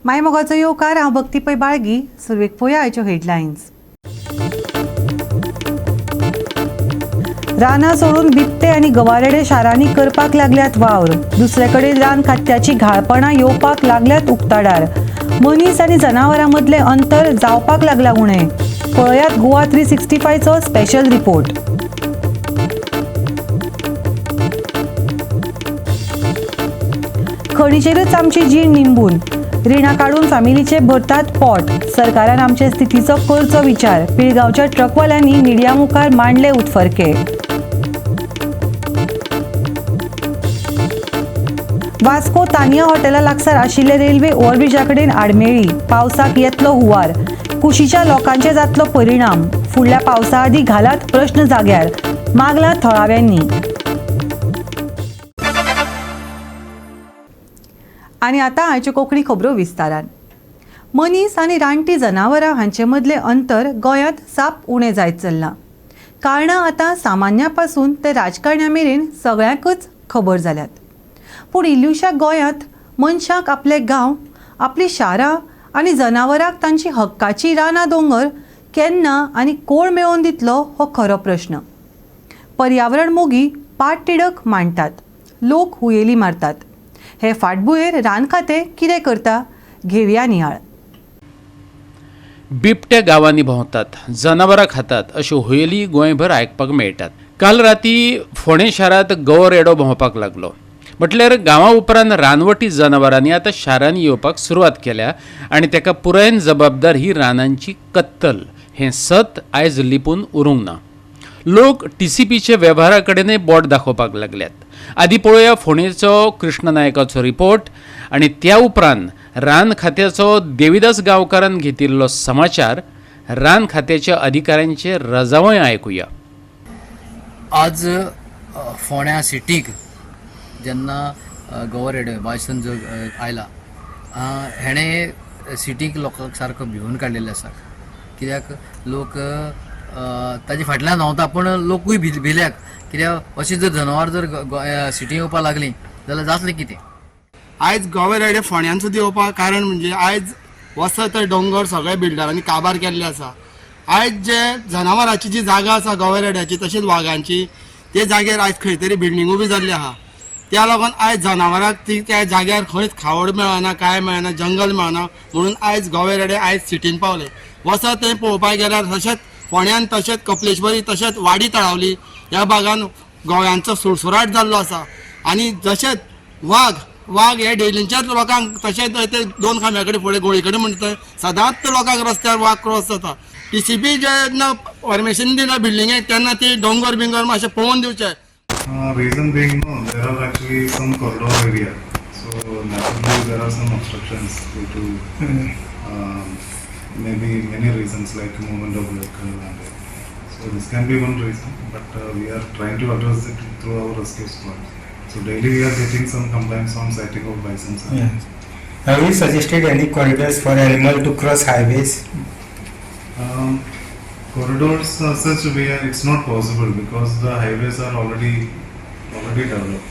मायमोगाचो येवकार. हांव भक्ती पै बाळगी. सुरवेक पळोवया आयच्यो हेडलायन्स. रानां सोडून बिबटे आनी गवारेडे शारांनी करपाक लागल्यात वावर. दुसरे कडेन रान खात्याची घाळपणां येवपाक लागल्यात उक्ताडार. मनीस आनी जनावरां मदलें अंतर जावपाक लागला उणें. पळयात गोवा 365चो स्पेशल रिपोर्ट. खणीचेरच आमची जीण निंबून. रिणां काडून फामिलीचे भरतात पोट. सरकारान आमचे स्थितीचो करचो विचार. पिळगांवच्या ट्रकवाल्यांनी मिडिया मुखार मांडले उत्फर्के. वास्को तानिया हॉटेला लागसार आशिल्ले रेल्वे ओव्हरब्रिजा कडेन आडमेळी. पावसाक येतलो हुंवार, कुशीच्या लोकांचे जातलो परिणाम. फुडल्या पावसा आदीं घालात प्रश्न जाग्यार, मागला थळाव्यांनी. आनी आतां आयच्यो कोंकणी खबरो विस्तारान. मनीस आनी रानटी जनावरां हांचे मदलें अंतर गोंयांत साप उणें जायत चल्लां. कारणां आतां सामान्या पासून ते राजकारण्या मेरेन सगळ्यांकच खबर जाल्यात. पूण इल्लुशा गोंयांत मनशाक आपले गांव, आपलीं शारां आनी जनावरांक तांची हक्काची रानां दोंगर केन्ना आनी कोण मेळोवन दितलो हो खरो प्रश्न. पर्यावरण मोगी पाटतिडक मांडटात, लोक हुयेली मारतात. हे फाटभुंयेर रान खातें कितें करता? घेवया नियाळ. बिबटे गांवांनी भोंवतात, जनावरां खातात अश्यो हुयेली गोंयभर आयकपाक मेळटात. काल राती फोंडें शारांत गवो रेडो भोंवपाक लागलो. म्हटल्यार गांवा उपरांत रानवटी जनावरांनी आतां शारांनी येवपाक सुरवात केल्या आनी ताका पुरायेन जबाबदार ही रानांची कत्तल हें सत आयज लिपून उरूंक ना. लोक टीसीपीच्या वेव्हारा कडेनय बोट दाखोवपाक लागल्यात. आदी पळोवया फोंडेचो कृष्ण नायकाचो रिपोर्ट आनी त्या उपरांत रान खात्याचो देविदास गांवकारान घेतिल्लो समाचार, रान खात्याच्या अधिकाऱ्यांचे रजावय आयकुया. आज फोंड्या सिटीक जेन्ना गोवा रेडे बायसन जो आयला, हेणें सिटीक लोकांक सारको भिवून काडलेलें आसा. कित्याक लोक ताजे फाटल्यान धांवता, पूण लोकूय भिल्याक. कित्याक अशी जर जनावर जर सिटी येवपाक लागली जाल्यार जातलें कितें? आयज गोवे रेडे फोंड्यान सुद्दां येवपाक कारण म्हणजे आयज वचत थंय दोंगर सगळे बिल्डरांनी काबार केल्ले आसा. आयज जे जनावरांची जी जागा आसा, गोवे रेड्याची तशीच वागांची, ते जाग्यार आयज खंय तरी बिल्डिंगो बी जाल्ली आहा. त्या लागून आयज जनावरांक ती त्या जाग्यार खंयच खावड मेळना, कांय मेळना, जंगल मेळना, म्हणून आयज गोवे रेडे आयज सिटीन पावले. वचत थंय पळोवपाक गेल्यार तशेंच फोंड्यान, तशेंच कपलेश्वरी, तशेंच वाडी तळावली ह्या भागान गोव्यांचो सुरसुराट जाल्लो आसा. आनी जशेंच वाग वाग हे डेलींच्याच लोकांक, तशेंच ते दोन खांब्या कडेन फुडें गोळी कडेन म्हणटा, सदांच ते लोकांक रस्त्यार वाग क्रॉस जाता. टीसीपी जेन्ना परमिशन दिना बिल्डिंगेक तेन्ना ती दोंगर बिंगर मातशें पळोवन दिवचें. Reason being, no, there are actually some corridor area, so naturally there are some obstructions due to maybe many reasons like movement of vehicle and all. So this can be one reason, but we are trying to address it through our rescue squad. So daily we are getting some complaints on sighting of bisons. Yes. Have you suggested any corridors for animal to cross highways? Corridors as such, it's not possible because the highways are already developed.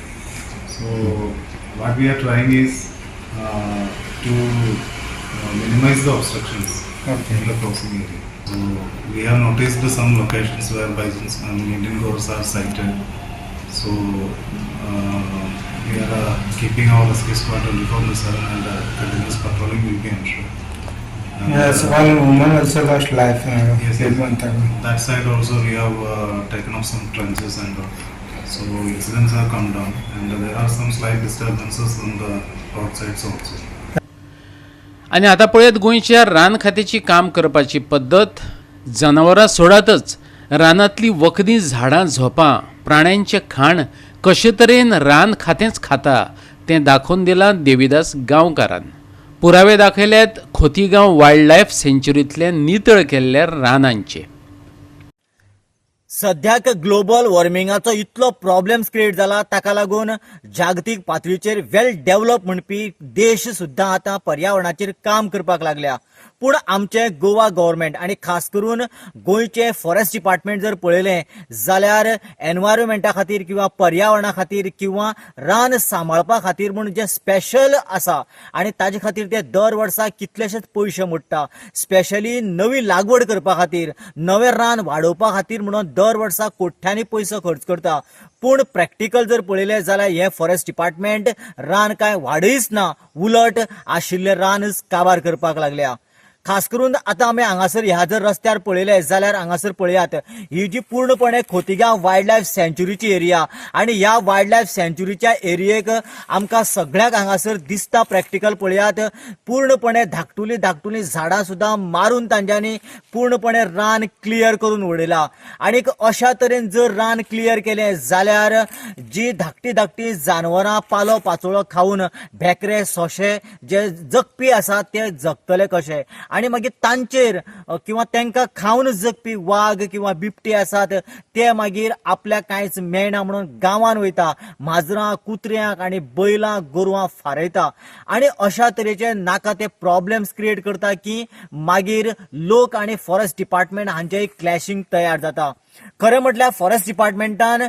So what we are trying is to minimize the obstructions in the crossing area. So we have noticed some locations where bisons and Indian gaurs are sighted. So we are keeping our rescue squad 24/7 and continuous patrolling will be ensured. And, Yes, one woman also lost life Yes, a yes. month ago. That side also we have taken up some trenches and all. So incidents have come down and there are some slight disturbances on the roadsides also. आनी आतां पळयत गोंयच्या रान खात्याची काम करपाची पद्दत. जनावरां सोडातच, रानांतली वखदी झाडां झोपां, प्राण्यांचें खाण कशे तरेन रान खातेंच खाता तें दाखोवन दिलां देविदास गांवकारान. पुरावे दाखयल्यात खोतीगांव वायल्ड लायफ सेंच्युरींतले नितळ केल्ल्या रानांचे. सद्याक ग्लोबल वॉर्मिंगाचो इतलो प्रॉब्लेम्स क्रिएट जाला, ताका लागून जागतीक पातळीचेर वेल डेव्हलप म्हणपी देश सुद्दां आतां पर्यावरणाचेर काम करपाक लागल्या. पूण आमचें गोवा गव्हर्मेंट आनी खास करून गोंयचें फॉरेस्ट डिपार्टमेंट जर पळयलें जाल्यार एनवायरमेंटा खातीर किंवा पर्यावरणा खातीर किंवा रान सांबाळपा खातीर म्हूण जें स्पेशल आसा आनी ताजे खातीर ते दर वर्सा कितलेशेच पयशे मोडटा. स्पेशली नवी लागवड करपा खातीर, नवें रान वाडोवपा खातीर म्हणून दर वर्सा कोट्यांनी पयसो खर्च करता. पूण प्रॅक्टिकल जर पळयलें जाल्यार हें फॉरेस्ट डिपार्टमेंट रान कांय वाडयच ना, उलट आशिल्लें रानच काबार करपाक लागल्या. खास करून आतां आमी हांगासर ह्या जर रस्त्यार पळयलें जाल्यार हांगासर पळयात, ही जी पूर्णपणे खोतिगांव वायल्ड लायफ सँच्युरीची एरिया आनी ह्या वायल्ड लायफ सँच्युरीच्या एरियेक आमकां सगळ्यांक हांगासर दिसता प्रॅक्टिकल पळयात, पूर्णपणे धाकटुली धाकटुली झाडां सुद्दां मारून तांच्यांनी पूर्णपणे रान क्लियर करून उडयलां. आनीक अशा तरेन जर रान क्लियर केलें जाल्यार जी धाकटी धाकटी जानवरां पालो पाचोळो खावन भेकरे सोंशे जे जगपी आसात ते जगतले कशे, आनी मागीर तांचेर किंवा तांकां खावन जगपी वाग किंवा बिबटे आसात ते मागीर आपल्याक कांयच मेळना म्हणून गांवान वयता, माजरां कुत्र्यांक आनी बैलां गोरवां फारयता आनी अशा तरेचे नाका ते प्रॉब्लेम्स क्रिएट करता की मागीर लोक आनी फॉरेस्ट डिपार्टमेंट हांचे एक क्लॅशींग तयार जाता. खरें म्हटल्यार फॉरेस्ट डिपार्टमेंटान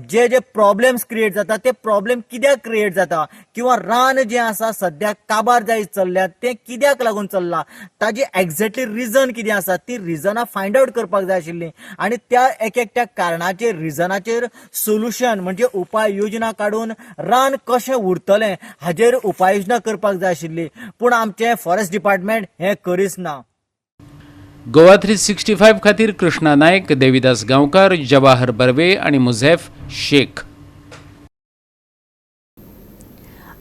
जे जे प्रॉब्लेम्स क्रिएट जाता ते प्रॉब्लेम कित्याक क्रिएट जाता किंवा रान जें आसा सद्याक काबार जायत चल्ल्या तें कित्याक लागून चल्लां, ताजी एग्जॅक्टली रिजन कितें आसा ती रिजनां फायंड आवट करपाक जाय आशिल्लीं आनी त्या एक एकट्या कारणाचेर रिजनाचेर सोल्युशन म्हणजे उपाय योजना काडून रान कशें उरतलें हाजेर उपाय योजना करपाक जाय आशिल्ली. पूण आमचें फॉरेस्ट डिपार्टमेंट हें करीच ना. गोवा 365 खातीर कृष्णा नायक, देविदास गांवकार, जवाहर बर्वे आनी मुझेफ शेख.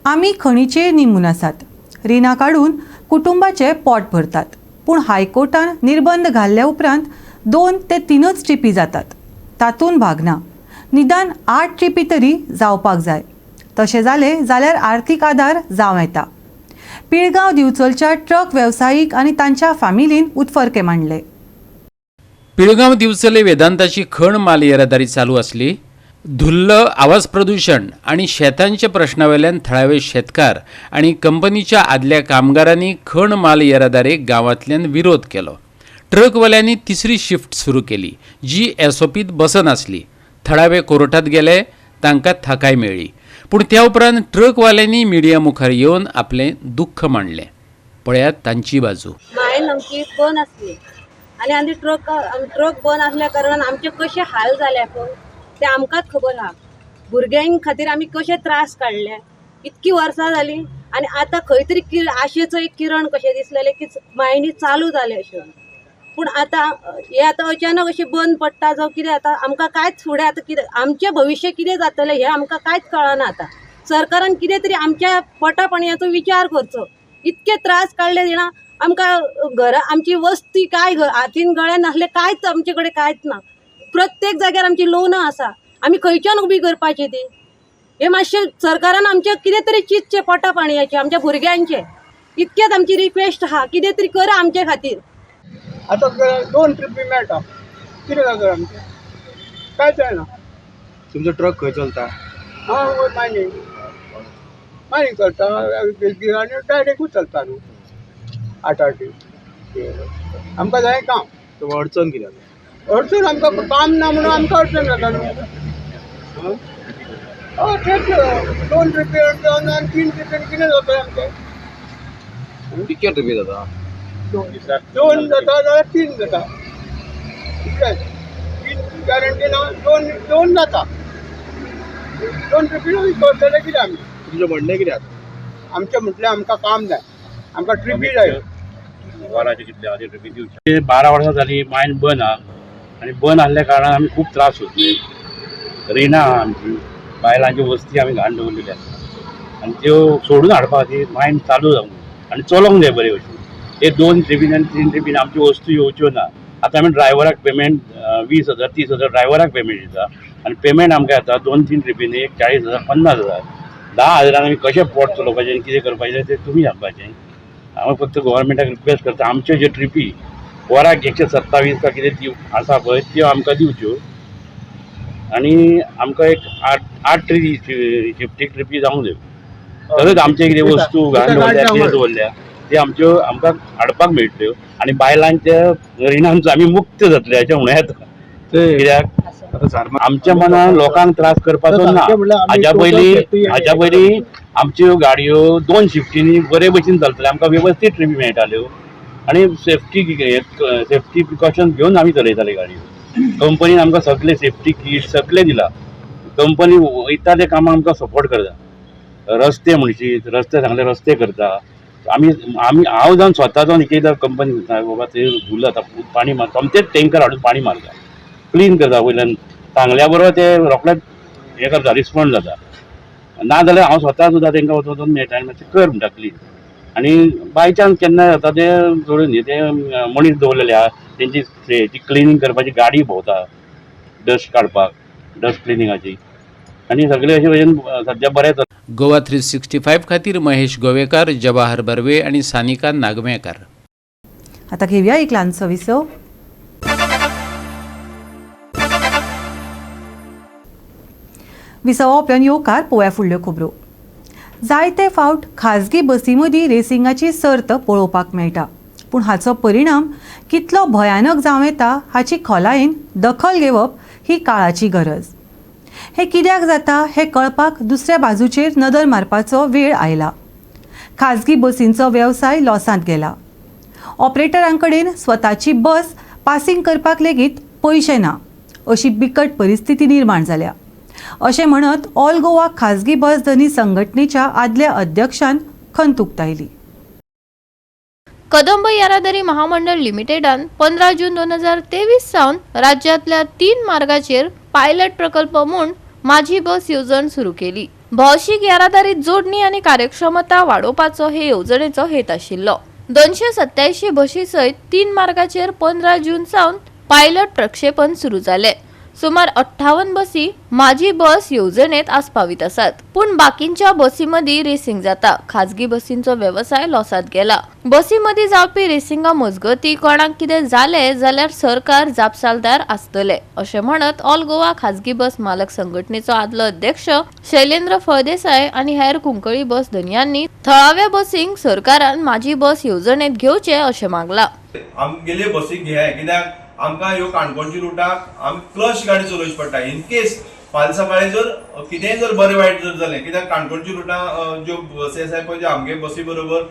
आमी खणीचेर निंबून आसात. रिणां काडून कुटुंबाचें पोट भरतात, पूण हायकोर्टान निर्बंध घाल्ल्या उपरांत 2 ते 3च ट्रिपी जातात, तातूंत भागना. निदान 8 ट्रिपी तरी जावपाक जाय. तशें जालें जाल्यार आर्थीक आदार जावं येता. पिळगांव दिवचलच्या ट्रक वेवसायीक आनी तांच्या फामिलीन उत्फर्के मांडले. पिळगांव दिवचले वेदांताची खण माल येरादारी चालू आसली. धुल्ल, आवाज प्रदूषण आनी शेतांच्या प्रश्नावेल्यान थळावे शेतकार आनी कंपनीच्या आदल्या कामगारांनी खण माल येरादारेक गांवांतल्यान विरोध केलो. ट्रकवाल्यांनी तिसरी शिफ्ट सुरू केली जी एसओपीत बसनासली. थळावे कोर्टात गेले, तांकां थाकाय मेळ्ळी. पूण त्या उपरांत ट्रकवाल्यांनी मिडिया मुखार येवन आपलें दुख्ख मांडलें. पळयात तांची बाजू. मायन आमची बंद आसली आनी आनी ट्रक ट्रक बंद आसल्या कारणान आमचे कशे हाल जाले पळय ते आमकांच खबर आहा. भुरग्यां खातीर आमी कशे त्रास काडले, इतकी वर्सां जालीं आनी आतां खंय तरी आशेचो एक किरण कशें दिसलेलें की मायनी चालू जाले अशें. पूण आतां हें आतां अचानक अशें बंद पडटा जावं कितें, आतां आमकां कांयच फुडें आतां कितें आमचें भविश्य कितें जातलें हें आमकां कांयच कळना. आतां सरकारान कितें तरी आमच्या पोटा पाणयाचो विचार करचो. इतके त्रास काडले जाणा आमकां, घरा आमची वस्ती कांय हातीन गळ्यान नासलें, कांयच आमचे कडेन कांयच ना. प्रत्येक जाग्यार आमची लोनां आसा, आमी खंयच्यान उबी करपाची ती? हें मातशें सरकारान आमचें कितें तरी चिंतचें पोटा पाणयाचें, आमच्या भुरग्यांचें. इतकेंच आमची रिक्वेस्ट आहा, कितें तरी करा आमचे खातीर. आतां 2 ट्रिपी मेळटा, कितें जाता आमचें कांयच जायना. तुमचो ट्रक खंय चलता? हांव मायनींग मायनींग चलता आनी डायरेक्टूच चलता न्हू 8 8 आमकां जाय काम. अडचण कितें जाता? अडचण आमकां काम ना म्हणून आमकां अडचण जाता न्हू. हय तेच 2 ट्रिपी आनी 3 ट्रिपी कितें जाता आमचें? कितके ट्रिपी जाता? 2 जाता जाल्यार 3 जाता, इतलेंच. 3 गॅरंटी ना, 2 जाता. 2 ट्रिपी करतले कितें आमी? तुमचें म्हणणें कितें आतां? आमचें म्हटलें आमकां काम जाय, आमकां ट्रिपी जाय. वराचे कितले आहा ते ट्रिपी दिवचे. 12 वर्सां जाली मायन बंद आहा आनी बंद आहल्या कारणान आमी खूब त्रास सोंसले. रिणां आहा आमची, बायलांच्यो वस्ती आमी घाण दवरलेल्यो आसा आनी त्यो सोडून हाडपा खातीर मायन चालू जावंक आनी चलोवंक जाय बरे भशेन. ते 2 ट्रिपीन आनी 3 ट्रिपीन आमच्यो वस्तू येवच्यो ना. आतां आमी ड्रायव्हराक पेमेंट 20,000 30,000 ड्रायव्हराक पेमेंट दिता आनी पेमेंट आमकां येता 2-3 ट्रिपीनी एक 40,000 50,000. 10,000 आमी कशें पोट चलोवपाचें आनी कितें करपाचें तें तुमी सांगपाचें. हांव फक्त गव्हर्मेंटाक रिक्वेस्ट करता, आमच्यो ज्यो ट्रिपी वराक 127 काय कितें ती आसा पळय त्यो आमकां दिवच्यो आनी आमकां एक 8 ट्रिपी शिफ्टीक ट्रिपी जावंक जायो. तरच आमचे कितें वस्तू घाण दवरल्या कितें दवरल्या ते आमच्यो आमकां हाडपाक मेळटल्यो आनी बायलांच्या रिणांचो आमी मुक्त जातले अशें म्हणूं येता. कित्याक आमच्या मनान लोकांक त्रास करपाचो ना. हाज्या पयलीं आमच्यो गाडयो 2 शिफ्टींनी बरे भशेन चलताल्यो, आमकां वेवस्थीत ट्रिपी मेळटाल्यो आनी सेफ्टी प्रिकॉशन घेवन आमी चलयताले गाडयो. कंपनीन आमकां सगळे सेफ्टी किट सगळें दिलां. कंपनी वयता ते कामाक आमकां सपोर्ट करता. रस्ते म्हणशीत, रस्ते सांगले रस्ते करता. आमी आमी हांव जावन स्वता जावन एक एकदां कंपनी सांगता, बाबा ते धूल जाता, पाणी मारता, आमचेच टेंकर हाडून पाणी मारता, क्लीन करता. वयल्यान सांगल्या बरोबर ते रोखडेच हें करता, रिस्पोंड जाता. ना जाल्यार हांव स्वता सुद्दां तांकां वचून वचून मेळटा आनी मातशें कर म्हणटा क्लीन. आनी बाय चान्स केन्ना जाता ते सोडून न्ही, ते मनीस दवरलेले आहा तेंची ती क्लिनींग करपाची गाडी भोंवता डस्ट काडपाक, डस्ट क्लिनिंगाची, आनी सगळे अशे भशेन सद्या बरें चलता. गोवा 365 खातीर महेश गोवेकार, जवाहर बर्वे आनी सानिका नागमेकर. आता घेऊया एक ल्हानसो विसव. विसवा उपरांत येवकार. पळोवया फुडल्यो खबरो. जायते फावट खाजगी बसी मदीं रेसिंगाची सर्त पळोवपाक मेळटा, पूण हाचो परिणाम कितलो भयानक जावं येता हाची खोलायेन दखल घेवप ही काळाची गरज. हें कित्याक जाता हें कळपाक दुसऱ्या बाजूचेर नदर मारपाचो वेळ आयला. खाजगी बसींचो वेवसाय लॉसांत गेला. ऑपरेटरां कडेन स्वताची बस पासिंग करपाक लेगीत पयशे ना अशी बिकट परिस्थिती निर्माण जाल्या, अशें म्हणत ऑल गोवा खाजगी बस धनी संघटनेच्या आदल्या अध्यक्षान खंत उक्तायली. कदंब येरादारी महामंडळ लिमिटेडान 15 जून 2023 सावन राज्यांतल्या 3 मार्गाचेर पायलट प्रकल्प म्हूण माझी बस येवजण सुरू केली. भौशीक येरादारीत जोडणी आनी कार्यक्षमता वाडोवपाचो हे येवजणेचो हेत आशिल्लो. 287 बशी सयत 3 मार्गाचेर 15 जून सावन पायलट प्रक्षेपण सुरू जालें. सुमार 58 बसी माझी बस येवजणेत आस्पावीत आसात, पूण बाकींच्या बसी मदीं रेसिंग जाता. खाजगी बसींचो वेवसाय लॉसांत गेला. बसी मदीं जावपी रेसिंगा मजगतीं कोणाक कितें जालें जाल्यार सरकार जापसालदार आसतले, अशें म्हणत ऑल गोवा खाजगी बस मालक संघटनेचो आदलो अध्यक्ष शैलेंद्र फळदेसाय आनी हेर कुंकळी बस धनयांनी थळाव्या बसींक सरकारान माझी बस येवजणेत घेवचे अशें मागलां. आमगेले बसीक घेयाय, कित्याक आमकां ह्यो काणकोणच्या रुटाक आमी क्लच गाडी चलोवची पडटा. इन केस फाल्यां सकाळी जर कितेंय जर बरें वायट जर जालें, कित्याक काणकोणच्या रुटां ज्यो बसी आसाय पळय, ज्यो आमगे बसी बरोबर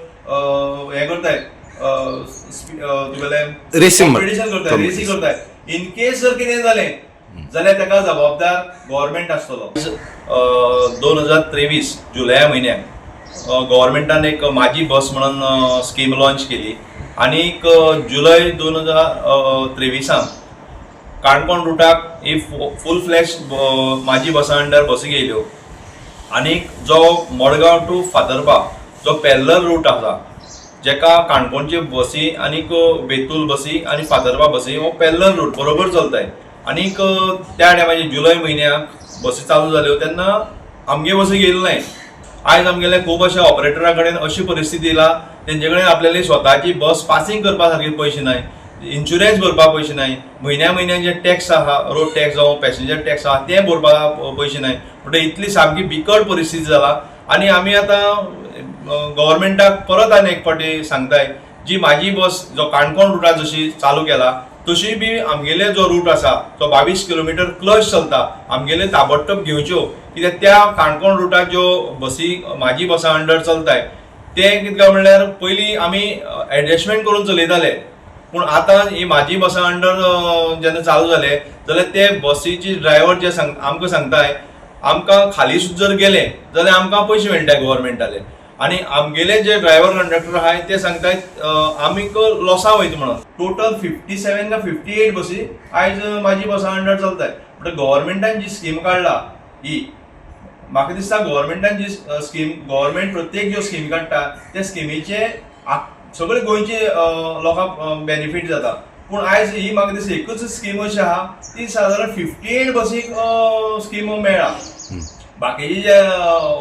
हें करताय, तुगेलें Racing. Competition करताय, रेसींग करताय, इन केस जर कितें जालें जाल्यार ताका जबाबदार गव्हर्मेंट आसतलो. 2023 जुलया म्हयन्याक गव्हर्मेंटान एक माझी बस म्हणून स्कीम लॉन्च केली आनीक जुलय 2023 काणकोण रुटाक ही फूल फ्लॅश माझी बसा अंडर बसी येयल्यो. आनीक जो मडगांव टू फातर्पा जो पॅरलल रूट आसा, जेका काणकोणच्यो बसी आनीक बेतूल बसी आनी फातर्पा बसी हो पॅरलल रूट बरोबर चलताय. आनीक त्या टायमाचेर जुलय म्हयन्याक बसी चालू जाल्यो तेन्ना आमगे बसी गेल्यो नाय. आयज आमगेले खूब अशे ऑपरेटरा कडेन अशी परिस्थिती येयला, तेंचे कडेन आपल्याली स्वताची बस पासींग करपा सारकी पयशे नाय, इन्शुरन्स भरपाक पयशे नाय, म्हयन्या म्हयन्याक जे टॅक्स आहा, रोड टॅक्स जावं पॅसेंजर टॅक्स आहा, ते भरपाक पयशे नाय. म्हणटकीर इतली सामकी बिकट परिस्थिती जाला. आनी आमी आतां गव्हर्मेंटाक परत आनी एक फावटी सांगताय, जी माझी बस जो काणकोण रुटार जशी चालू केला तशी बी आमगेले जो रूट आसा तो 22 किलोमिटर क्लच चलता, आमगेले ताबडतोब घेवच्यो. कित्याक त्या काणकोण रुटार ज्यो बसी माझी बसा अंडर चलताय ते कितें काय म्हणल्यार पयलीं आमी एडजस्टमेंट करून चलयताले, पूण आतां ही माझी बसा अंडर जेन्ना चालू जाले जाल्यार ते बसीची ड्रायव्हर जे सांग आमकां सांगताय, आमकां खाली सुद्दां जर गेले जाल्यार आमकां पयशे मेळटाय गव्हर्मेंटाले. आनी आमगेले जे ड्रायव्हर कंडक्टर आहाय ते सांगताय, आमी लॉसा वयता म्हणून. टोटल 57 काय 58 बसी आयज माझी बसा अंडर चलताय. म्हणटा गव्हर्मेंटान जी स्कीम काडला ही म्हाका दिसता, गव्हर्मेंटान जी स्कीम, गव्हर्मेंट प्रत्येक ज्यो स्कीम काडटा त्या स्किमीचे सगळे गोंयचे लोकांक बेनिफीट जाता. पूण आयज ही म्हाका दिसता एकूच स्कीम अशी आहा, ती सादारण 58 बसीक स्कीम मेळ्ळा. बाकीचे जे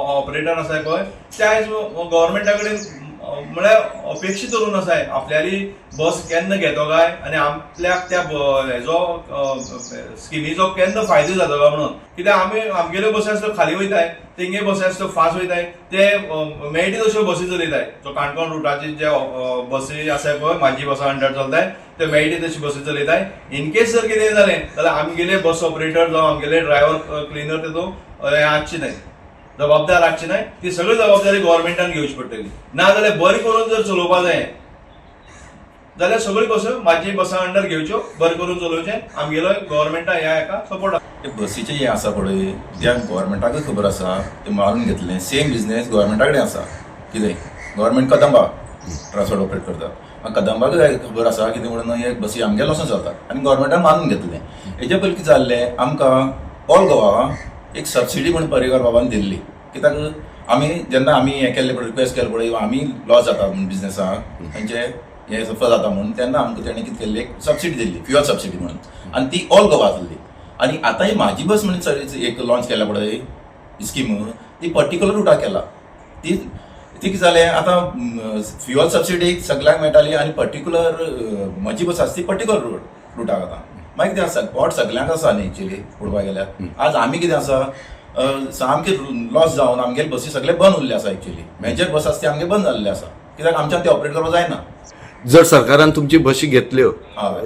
ऑपरेटर आसाय पळय ते आयज गव्हर्मेंटा कडेन म्हळ्यार अपेक्षीत धरून आसाय आपल्याली बस केन्ना घेतो काय आनी आपल्याक त्या हेजो स्किमीचो केन्ना फायदो जातो काय म्हणून. कित्याक आमी आमगेल्यो बसी आसत्यो खाली वयताय, तेंगे बसी आसत्यो फास्ट वयताय, ते मेळटी तश्यो बसी चलयताय. सो काणकोण रुटाचे जे बसी आसाय पळय माझी बसा अंडर चलताय ते मेळटी तशी बसी चलयताय. इनकेस जर कितें जालें जाल्यार आमगेले बस ऑपरेटर जावं आमगेले ड्रायव्हर क्लिनर तेतूं हें आसचे न्हय, जबाबदार आसची न्हय, ती सगळी जबाबदारी गव्हर्मेंटान घेवची पडटली. ना जाल्यार बरें करून जर चलोवपा जाय जाल्यार सगळी बसो माझी बसां अंडर घेवच्यो, बरें करून चलोवचें, आमगेलो गव्हर्मेंटा ह्या हेका सपोर्ट. बसीचें हें आसा पळय, ज्या गव्हर्मेंटाकूय खबर आसा ते मारून घेतलें. सेम बिजनेस गव्हर्मेंटा कडेन आसा. कितें गव्हर्मेंट कदंबा ट्रान्सपोर्ट ऑपरेट करता, कदंबाकूय खबर आसा कितें म्हणून हे बसी आमगे लॉसान जाता आनी गव्हर्मेंटान मारून घेतलें. हेजे पयलीं कितें जाल्लें, आमकां ऑल गोवा एक सबसिडी म्हण पर्रीकार बाबान दिल्ली. कित्याक आमी जेन्ना आमी हें केल्लें पळय, रिक्वेस्ट केलें पळय, आमी लॉस जाता म्हूण बिजनेसाक तांचे हें सफर जाता म्हणून, तेन्ना आमकां तेणें कितें केल्ली एक सबसिडी दिल्ली, फ्युअल सबसिडी म्हणून, आनी ती ऑल गोवा आसली. आनी आतां ही म्हाजी बस म्हणून एक लॉन्च केल्या पळय स्कीम, ती पर्टिक्युलर रुटाक केला. ती ती कितें जालें आतां फ्युअल सबसिडी सगळ्यांक मेळटाली आनी पर्टिक्युलर म्हजी बस आसा ती पर्टिक्युलर रुटाक. आतां मागीर कितें आसा, पोट सगळ्यांक आसा न्ही एक्चुली पळोवपाक गेल्यार. आज आमी कितें आसा सामकें लॉस जावन आमगेले बसी सगळे बंद उरले आसा. एक्चुली मेजर बस आसा ती आमगे बंद जाल्ले आसा, कित्याक आमच्यान ते ऑपरेट करपाक जायना. जर सरकारान तुमची बशी घेतल्यो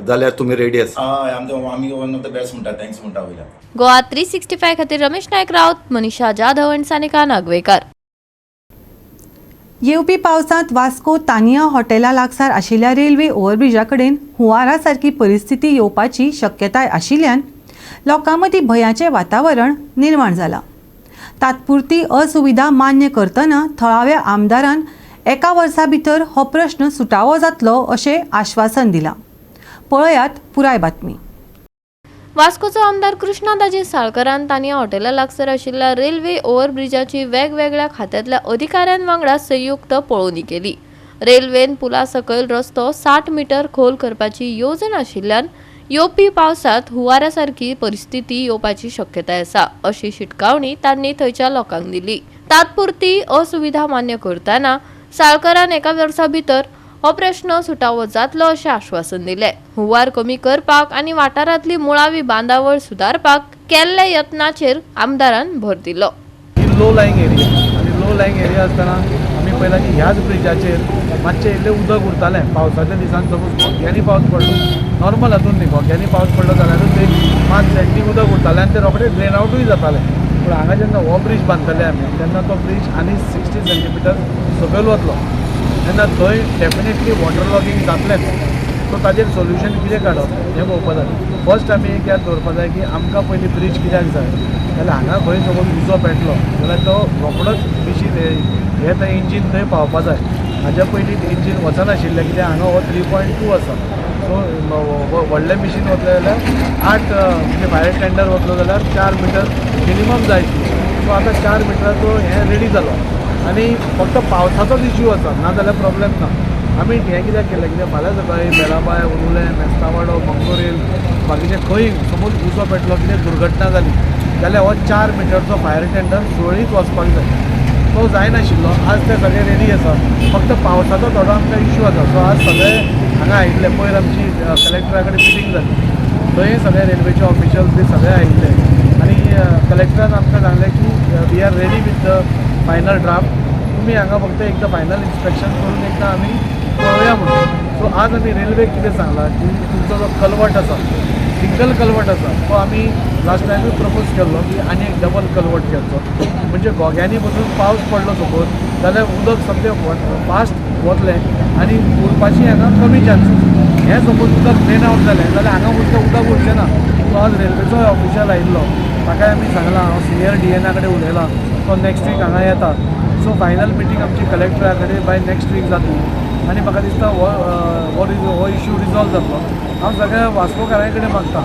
जाल्यार तुमी रेडी आसा? हय, आमी वन ऑफ the best म्हणटा, thanks म्हणटा वयल्यान. गोवा 365 खातीर रमेश नायक राऊत, मनीषा जाधव आनी सानिका नागवेकर. येवपी पावसांत वास्को तानिया हॉटेला लागसार आशिल्ल्या रेल्वे ओव्हरब्रिजा कडेन हुंवारा सारकी परिस्थिती येवपाची शक्यताय आशिल्ल्यान लोकां मदीं भंयाचें वातावरण निर्माण जालां. तात्पुरती असुविधा मान्य करतना थळाव्या आमदारान एका वर्सा भितर हो प्रश्न सुटावो जातलो अशें आश्वासन दिलां. पळयात पुराय बातमी. वास्कोचो आमदार कृष्णा दाजी साळकरान तानिया हॉटेला लागसर आशिल्ल्या रेल्वे ओव्हरब्रिजाची वेगवेगळ्या खात्यांतल्या अधिकाऱ्यां वांगडा संयुक्त पळोवणी केली. रेल्वेन पुला सकयल रस्तो 60 मिटर खोल करपाची येवजण आशिल्ल्यान येवपी पावसांत हुंवारा सारकी परिस्थिती येवपाची शक्यताय आसा अशी शिटकावणी तांणी थंयच्या लोकांक दिली. तात्पुरती असुविधा मान्य करतना साळकरान एका वर्सा भितर हो प्रश्न सुटावो जातलो अशें आश्वासन दिलें. हुंवार कमी करपाक आनी वाठारांतली मुळावी बांदावळ सुदारपाक केल्ल्या यत्नाचेर आमदारान भर दिलो. ही लो लायिंग एरिया आनी लो लायिंग एरिया आसतना आमी पळयलां की ह्याच ब्रिजाचेर मातशें इल्लें उदक उरतालें पावसाच्या दिसान. सपोज घोग्यांनी पावस पडलो, नॉर्मल हातून न्ही, घोग्यांनी पावस पडलो जाल्यारूच एक 5 सेंटी उदक उरतालें आनी तें रोखडें ड्रेन आवटूय जातालें. पूण हांगा जेन्ना हो ब्रीज बांदतले आमी तेन्ना तो ब्रीज आनी 60 सेंटीमिटर सकयल वतलो, तेन्ना थंय डेफिनेटली वॉटर लॉगिंग जातलेंच. सो ताजेर सोल्युशन कितें काडप हें पळोवपा जाय. फर्स्ट आमी एक याद दवरपा जाय की आमकां पयलीं ब्रीज कित्याक जाय जाल्यार हांगा खंय सपोज उजो पेटलो जाल्यार तो रोखडोच मिशीन हें थंय इंजीन थंय पावपा जाय. हाज्या पयलीं इंजीन वचनाशिल्लें कित्याक हांगा हो 3.2 आसा. सो व्हडलें मिशीन वतलें जाल्यार 8 म्हणजे फायर टेंडर वतलो जाल्यार 4 मिटर मिनिमम जाय आशिल्लें. सो आतां 4 मिटराचो हें रेडी जालो आनी फक्त पावसाचोच इश्यू आसा, ना जाल्यार प्रॉब्लेम ना. आमी हें कित्याक केलें कित्याक फाल्यां सकाळीं बेलाबाय, उरुलें, मेस्तावाडो, मंगोरेल बाकीचे खंय समज उजो पेटलो, कितें दुर्घटना जाली जाल्यार हो 4 मिटरचो फायर टेंडर सुरळीत वचपाक जाय. तो जायनाशिल्लो. आज ते सगळे रेडी आसा, फक्त पावसाचो थोडो आमकां इश्यू आसा. सो आज सगळे हांगा आयिल्ले, पयर आमची कलेक्टरा कडेन मिटींग जाली, थंय सगळे रेल्वेचे ऑफिशियल्स बी सगळे आयिल्ले आनी कलेक्टरान आमकां सांगलें की we are ready with the final draft, तुमी हांगा फक्त एकदां फायनल इन्स्पेक्शन करून एकदां आमी पळोवया म्हणून. सो आज आमी रेल्वेक कितें सांगलां की तुमचो जो कलवट आसा, सिंगल कलवट आसा, तो आमी लास्ट टायमूय प्रपोज केल्लो की आनी एक डबल कलवट करचो, म्हणजे घोग्यांनी पसून पावस पडलो सपोज जाल्यार उदक सामकें फास्ट वतलें आनी उरपाची हांगा कमी चान्सीस. हें सपोज उदक ड्रेन आवट जालें जाल्यार हांगा उदक उरचें ना. सो आज रेल्वेचोय ऑफिशियल आयिल्लो, ताकाय आमी सांगलां, हांव सिनियर DN कडेन उलयलां, तो नेक्स्ट वीक हांगा येता. सो फायनल मिटींग आमची कलेक्टरा कडेन बाय नेक्स्ट वीक जातली आनी म्हाका दिसता हो इश्यू रिजॉल्व जातलो. हांव सगळ्या वास्कोकारां कडेन मागता,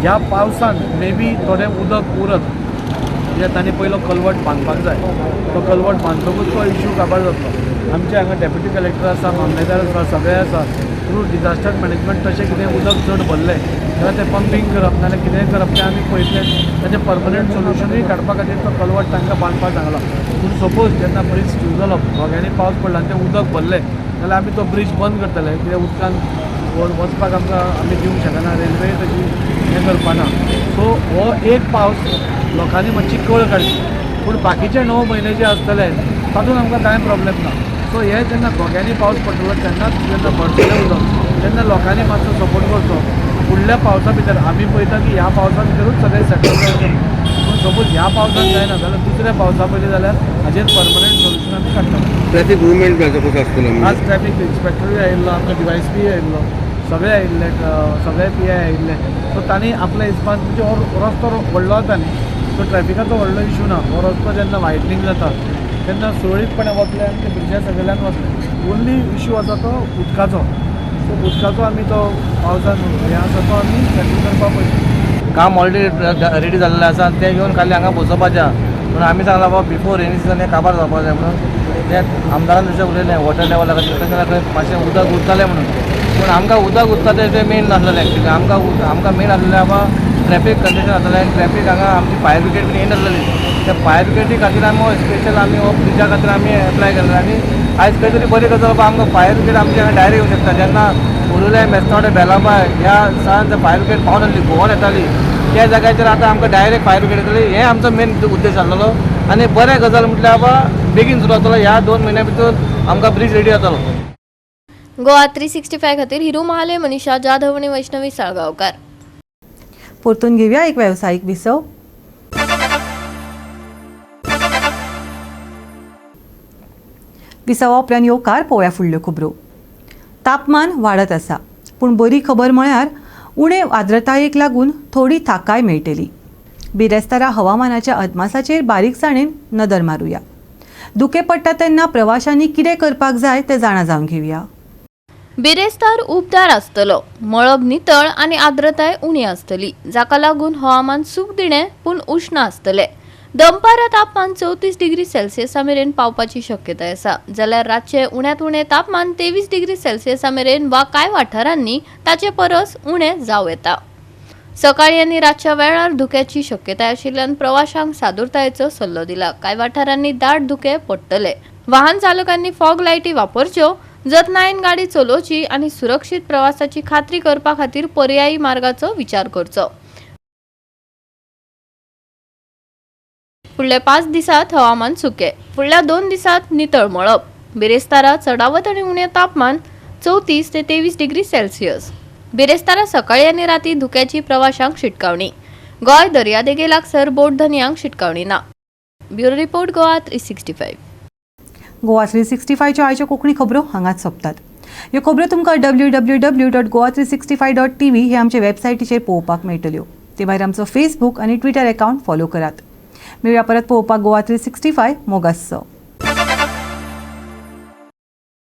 ह्या पावसान मे बी थोडें उदक उरत कित्याक तांणी पयलो कलवट बांदपाक जाय, तो कलवट बांदतकूच तो इश्यू काबार जातलो. आमचे हांगा डेप्युटी कलेक्टर आसा, मामलेदार आसा, सगळे आसा. थ्रू डिजास्टर मॅनेजमेंट तशें कितें उदक चड भरलें जाल्यार तें पंपींग करप नाजाल्यार कितेंय करप तें आमी पळयतले. ताचें परमनंट सोल्युशनूय काडपा खातीर तो कलवट तांकां बांदपाक सांगला. पूण सपोज जेन्ना ब्रीज सुरू जालो, घोग्यांनी पावस पडला आनी तें उदक भरलें जाल्यार आमी तो ब्रीज बंद करतले, कित्याक उदकान वचपाक आमकां आमी दिवंक शकना, रेल्वे तशी हें करपाना. सो हो एक पावस लोकांनी मातशी कळ काडची, पूण बाकीचे 9 म्हयने जे आसतले तातूंत आमकां कांय प्रॉब्लेम ना. सो हे जेन्ना घोग्यांनी पावस पडटलो तेन्नाच जेन्ना भरतलें उदक तेन्ना लोकांनी मातसो सपोर्ट करचो. फुडल्या पावसा भितर आमी पळयता की ह्या पावसा भितरूच सगळें सेटल जावचें, पूण सपोज ह्या पावसान जायना जाल्यार दुसऱ्या पावसा पयलीं जाल्यार हाजेर परमनंट सोल्युशन आमी काडटले. ट्रॅफिक मुवमेंट कसो आसतलो? आज ट्रॅफिक इन्स्पेक्टरूय आयिल्लो, आमकां डिवायस पी आयिल्लो, सगळे आयिल्ले, सगळे पी I आयिल्ले. सो तांणी आपल्या हिसपान, म्हणजे हो रस्तो व्हडलो जाता न्ही, सो ट्रॅफिकाचो व्हडलो इशू ना. हो रस्तो जेन्ना वायडनींग जाता तेन्ना सुरळीतपणे वतले आनी ते ब्रिजा सकयल्यान वतले. ओन्ली इशू आसा तो उदकाचो. सो उदकाचो आमी तो पावसान हें आसा तो आमी सेटल करपाक पळयता. काम ऑलरेडी रेडी जाल्लें आसा, तें घेवन खाली हांगा बसोवपाचें आहा. म्हणून आमी सांगलां बाबा बिफोर रेनी सिजन हें काबार जावपाक जाय म्हणून. तें आमदारान जशें उलयलें वॉटर लेवला खातीर तशें जाल्यार मातशें उदक उरतालें म्हणून, पूण आमकां उदक उरता तें मेन नासलेलें एक्चुली. आमकां मेन आसलेलें बाबा ट्रॅफीक कंजेशन जातालें आनी ट्रॅफीक हांगा आमची फायर ब्रिगेड बीन येनासलेली. त्या फायर ब्रिगेडी खातीर आमी स्पेशल आमी हो ब्रिजा खातीर आमी एप्लाय केल्लें. आनी आयज खंय तरी बरी गजाल बाबा आमकां फायर ब्रिगेड आमची हांगा डायरेक्ट येवंक शकता. जेन्ना उरुले मेस्तोडे बेलाबाय ह्या सावन फायर ब्रिगेड पावनासली, भोंवोन येताली, त्या जाग्याचेर आतां आमकां डायरेक्ट फायर ब्रिगेड येतली. हें आमचो मेन उद्देश आसलेलो. आनी बरें गजाल म्हटल्यार बाबा बेगीन सुरू जातलो, ह्या 2 म्हयन्या भितर आमकां ब्रीज रेडी जातलो. गोवा 365 खातीर हिरू महाले, मनीषा जाधव आणि वैष्णवी साळगांवकार. परतून घेवया एक वेवसायीक विसव. विसवा उपरांत येवकार पळोवया फुडल्यो खबरो. तापमान वाडत आसा, पूण बरी खबर म्हळ्यार उणे आर्द्रतायेक लागून थोडी थाकाय मेळटली. बिरेस्तारा हवामानाच्या अदमासाचेर बारीकसाणेन नदर मारुया. धुकें पडटा तेन्ना प्रवाशांनी कितें करपाक जाय तें जाणा जावन घेवया. बिरेस्तार उबदार आसतलो, मळब नितळ आनी आर्द्रताय उणी आसतली, जाका लागून हवामान सूख दिणें पूण उश्ण आसतलें. दनपारा तापमान 34 डिग्री सेल्सियसा मेरेन पावपाची शक्यताय आसा, जाल्यार रातचें उण्यांत उणें तापमान 23 डिग्री सेल्सियसा मेरेन वा कांय वाठारांनी ताचे परस उणें जावं येता. सकाळी आनी रातच्या वेळार धुक्याची शक्यताय आशिल्ल्यान प्रवाशांक सादुरतायेचो सल्लो दिला. कांय वाठारांनी दाट धुकें पडटले. वाहन चालकांनी फॉग लायटी वापरच्यो, जतनायेन गाडी चलोवची आनी सुरक्षीत प्रवासाची खात्री करपा खातीर पर्यायी मार्गाचो विचार करचो. फुडल्या 5 दिसात हवामान सुकें, फुडल्या 2 दिसात नितळ मळब. बिरेस्तारा चडावत आनी उणें तापमान 34 ते 23 डिग्री सेल्सियस. बिरेस्तारा सकाळी आनी राती धुक्याची प्रवाशांक शिटकावणी. गोंय दर्यादेगे लागसर बोट धनयांक शिटकावणी ना. Bureau report, Goa 365. Goa 365च्यो आयच्यो कोंकणी खबरो हांगाच सोंपतात. ह्यो खबरो तुमकां www.goa365.tv हे आमचे वेबसायटीचेर पळोवपाक मेळटल्यो. ते भायर आमचो फेसबूक आनी ट्विटर एकावंट फॉलो करात. मेळया परत पळोवपाक गोवा 365. मोगासचो.